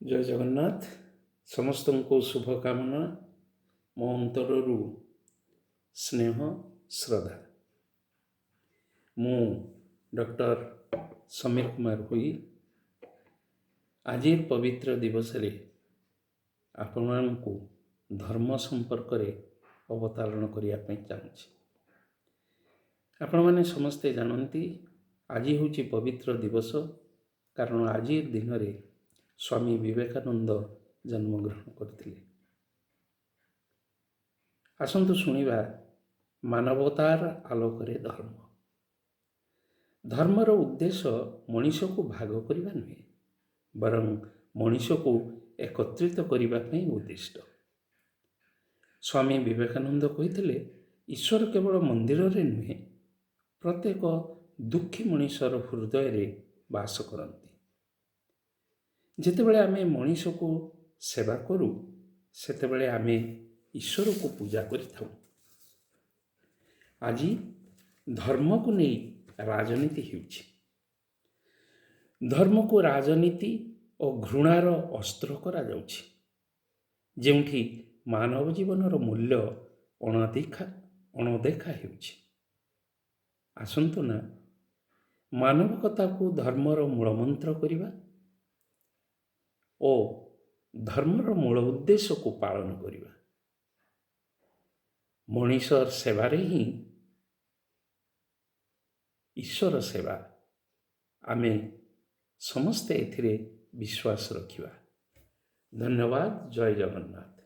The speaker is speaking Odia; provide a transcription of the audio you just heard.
ଜୟ ଜଗନ୍ନାଥ। ସମସ୍ତଙ୍କୁ ଶୁଭକାମନା, ମୋ ଅନ୍ତରରୁ ସ୍ନେହ ଶ୍ରଦ୍ଧା। ମୁଁ ଡକ୍ଟର ସମୀର କୁମାର ଭୋଇ ଆଜିର ପବିତ୍ର ଦିବସରେ ଆପଣମାନଙ୍କୁ ଧର୍ମ ସମ୍ପର୍କରେ ଅବତାରଣ କରିବା ପାଇଁ ଚାହୁଁଛି। ଆପଣମାନେ ସମସ୍ତେ ଜାଣନ୍ତି, ଆଜି ହେଉଛି ପବିତ୍ର ଦିବସ, କାରଣ ଆଜିର ଦିନରେ ସ୍ୱାମୀ ବିବେକାନନ୍ଦ ଜନ୍ମଗ୍ରହଣ କରିଥିଲେ। ଆସନ୍ତୁ ଶୁଣିବା ମାନବତାର ଆଲୋକରେ ଧର୍ମ। ଧର୍ମର ଉଦ୍ଦେଶ୍ୟ ମଣିଷକୁ ଭାଗ କରିବା ନୁହେଁ, ବରଂ ମଣିଷକୁ ଏକତ୍ରିତ କରିବା ପାଇଁ ଉଦ୍ଦିଷ୍ଟ। ସ୍ୱାମୀ ବିବେକାନନ୍ଦ କହିଥିଲେ, ଈଶ୍ୱର କେବଳ ମନ୍ଦିରରେ ନୁହେଁ, ପ୍ରତ୍ୟେକ ଦୁଃଖୀ ମଣିଷର ହୃଦୟରେ ବାସ କରନ୍ତି। ଯେତେବେଳେ ଆମେ ମଣିଷକୁ ସେବା କରୁ, ସେତେବେଳେ ଆମେ ଈଶ୍ୱରକୁ ପୂଜା କରିଥାଉ। ଆଜି ଧର୍ମକୁ ନେଇ ରାଜନୀତି ହେଉଛି। ଧର୍ମକୁ ରାଜନୀତି ଓ ଘୃଣାର ଅସ୍ତ୍ର କରାଯାଉଛି, ଯେଉଁଠି ମାନବ ଜୀବନର ମୂଲ୍ୟ ଅଣଦେଖା ହେଉଛି। ଆସନ୍ତୁ ନା, ମାନବିକତାକୁ ଧର୍ମର ମୂଳମନ୍ତ୍ର କରିବା ଓ ଧର୍ମର ମୂଳ ଉଦ୍ଦେଶ୍ୟକୁ ପାଳନ କରିବା। ମଣିଷ ସେବାରେ ହିଁ ଈଶ୍ୱର ସେବା। ଆମେ ସମସ୍ତେ ଏଥିରେ ବିଶ୍ୱାସ ରଖିବା। ଧନ୍ୟବାଦ। ଜୟ ଜଗନ୍ନାଥ।